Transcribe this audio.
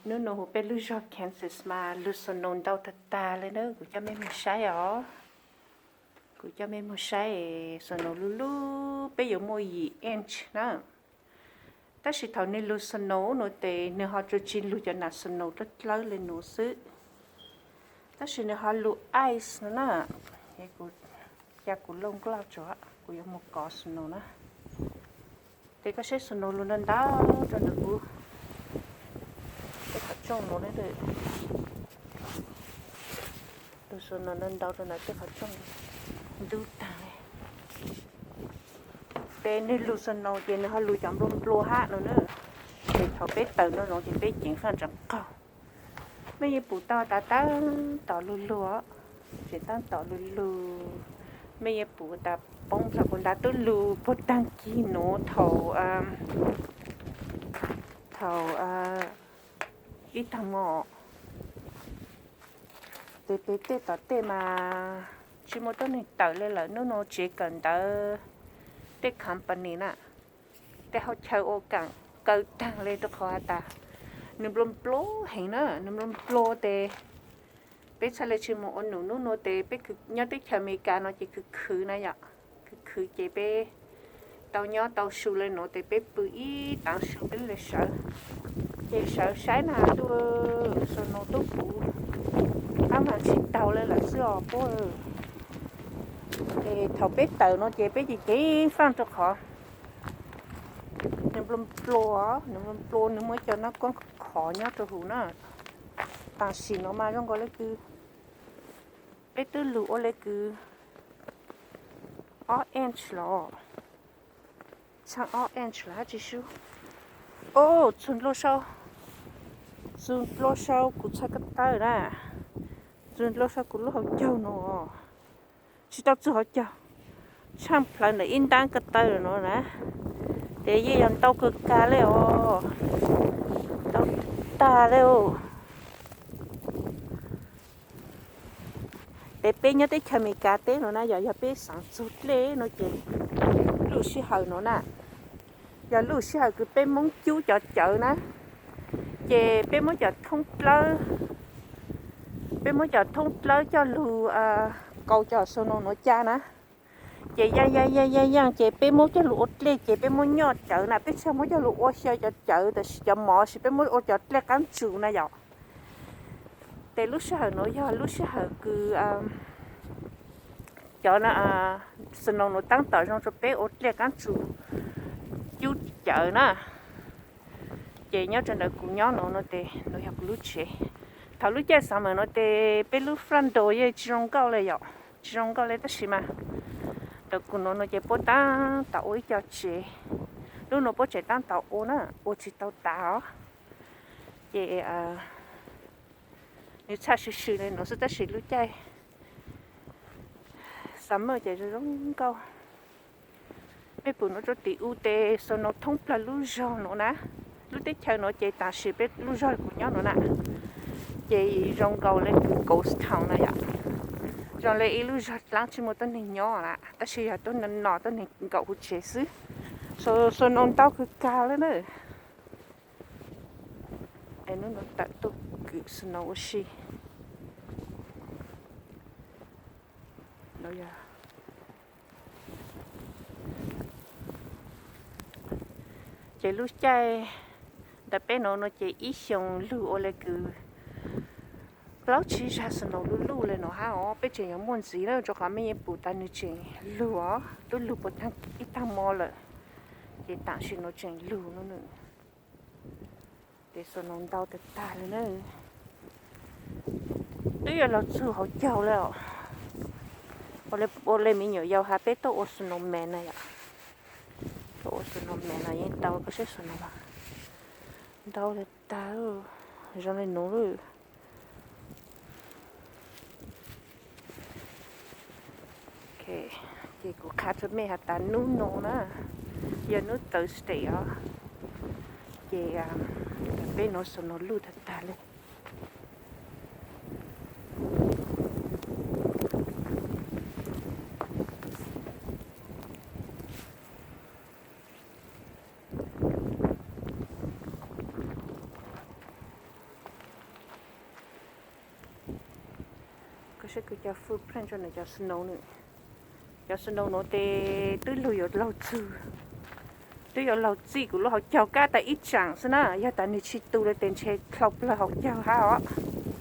Hnub no huv peb lub zog Kansas mas lug snow ntau tag tag le na, kuv coj mej moog saib os. Kuv coj mej moog saib, snow lug lug peb yuav muaj yim inch na. Tab sis thaum nwg lug snow nuav tes nwg ho tsuas tsi lug cov nam snow dlawb dlawb le nuav xwb, tab sis nwg ho lug ice nuav na. Ca kuv looj nklaj tso, kuv yuav moog kov snow na. Tes koj saib snow lug ntau ntau rua ntawm kuv tej qhov rooj nuav na. Lug snow ntau ntau rua ntawm tej qhov rooj, ntub taag le. Tes nwg lug snow ces nwg ho lug cov nplua nplua hab nuav na. Ces thaum peb tawm nuav zoov ces peb ceev faj ntsees qaug. Mej yeej pum tau tas taab tom lug lug, tseem taab tom lug lug. Mej yeej pum tas poob nplog, kuv ntav tub lug puag taag kig nuav thaum, thaum ib taag mo. Tes peg tej tom tej mas tsi muaj tuab neeg tawm le lawm, nub nua tsev kawm ntawv tej company na, tej hauv chaw ua kaam kaw taag le rua qhov has tas nwg nplua nplua heev na, nwg nplua nplua tes peb txhaj le tsi moog ua num. Nub nua tes peb nyob teb chaws Amelikas no ces khwv khwv na yom, khwv khwv ces peb tau nyob tau su le nuav tes peb pw ib taav su peb le sawv. Ces sawv saib na, tuaj snow tuaj puv, qaab mas tsi taug le lawm xwb os puab. Ces thaum peb tawm no ces peb ceev ceev faj rua qhov nwg nplua nplua, nwg nplua nplua, nwg muaj ib co nab koob khov nyob rua huv na. Tam sim no mas zoo nkaus le kws peb twb lug ua le kws ob inch los, txhaaj ob inch los hab tsi sub. O, txug nplua sau, txug nplua sau kuv txhais ko taw na, txug nplua sau kuv lub hauv caug no, tsi tau txug hauv caug, tshaaj plawv ntawm ib ntaab ko taw nuav na. Tes yeej yog ntau kawg kag le os, ntau tag le os. Tes peb nyob teb chaws Amelikas teb nuav na yom, yog peb xaav txug dlej nuav ces lub sij hawm nuav na, yog lub sij hawm kws peb Moob cub cov cawv na, ces peb muab cov thoob dlawb, peb muab cov thoob dlawb coj lug kaus cov snow nuav ca na. Ces yaaj yaaj yaaj yaaj yaaj ces peb muab coj lug ua dlej ces peb muab nyoj cawv na, peb tsi muab coj lug ua xyaw cov cawv, tab sis cov mov sis peb muab ua cov dlej qaab tsu na yom. Tes lub sij hawm nuav yog lub sij hawm kws cov snow nuav taab tom zoo rua peb ua dlej qaab tsu cub cawv na. Ces nyob rua ntawm kuv nyob nuav no tes nuav yog kuv lub tsev. Thaum lub caij summer nuav tes peb lub front door yeej tsi zoo nkauj le yom, tsi zoo nkauj le tab sis mas ntawm kuv nuav no ces puab taab tom ua ib co tsev. Lub nuav puab tseem taab tom ua na, ua tsi tau tas os. Ces nws txhaj swm swm le nuav xwb tab sis lub caij summer ces zoo zoo nkauj. Mej pum nuav rua tim u tes snow thoob plawg lub zog nuav na. Lub teb chaws nuav ces tam sim peb lub zog kuv nyob nuav na, ces zoo nkaus le kws ghost town na yom. Zoo le ib lub zog dlaab tsi muaj tuab neeg nyob na, tab sis yog tuab neeg no tuab neeg nkaum huv tsev xwb. Snow ntau kawg kag le na. Es nub nuav tawm tuaj kwm snow ua si. Ces lub caij ntawm peb nuav no ces ib xyoos lug ua le kws plaub tsib zag snow luj luj le nuav hab os. Peb tseem yuav muaj ntxiv na, rua qhov mej yeej pum tas nws tseem lug os, twb lug puag tag ib taag mo lawm, ces tam sim nuav tseem lug no na. Tes snow ntau tag tag le na. Twb yuav luag txug hauv caug le os. Ua le me nyuam yaus has peb tuaj ua snowman na yom. Tuaj ua snowman no yeej tau, koj saib snow ntau tag tag, zoo le nuav lawm. Ces kuv qha rua mej has tas nub no na yog nub Thursday os, ces peb nuav snow luj tag tag le. Saib kuv cov footprint rau nws cov snow nws. Cov snow nuav tes twb lug yuav laug txug, twb yuav laug txij kuv lub hauv caug kab tas ib tsaam xwb na. Yog tas nwg tsis tu le tes ntshe dlhau plawg hauv caug hab os.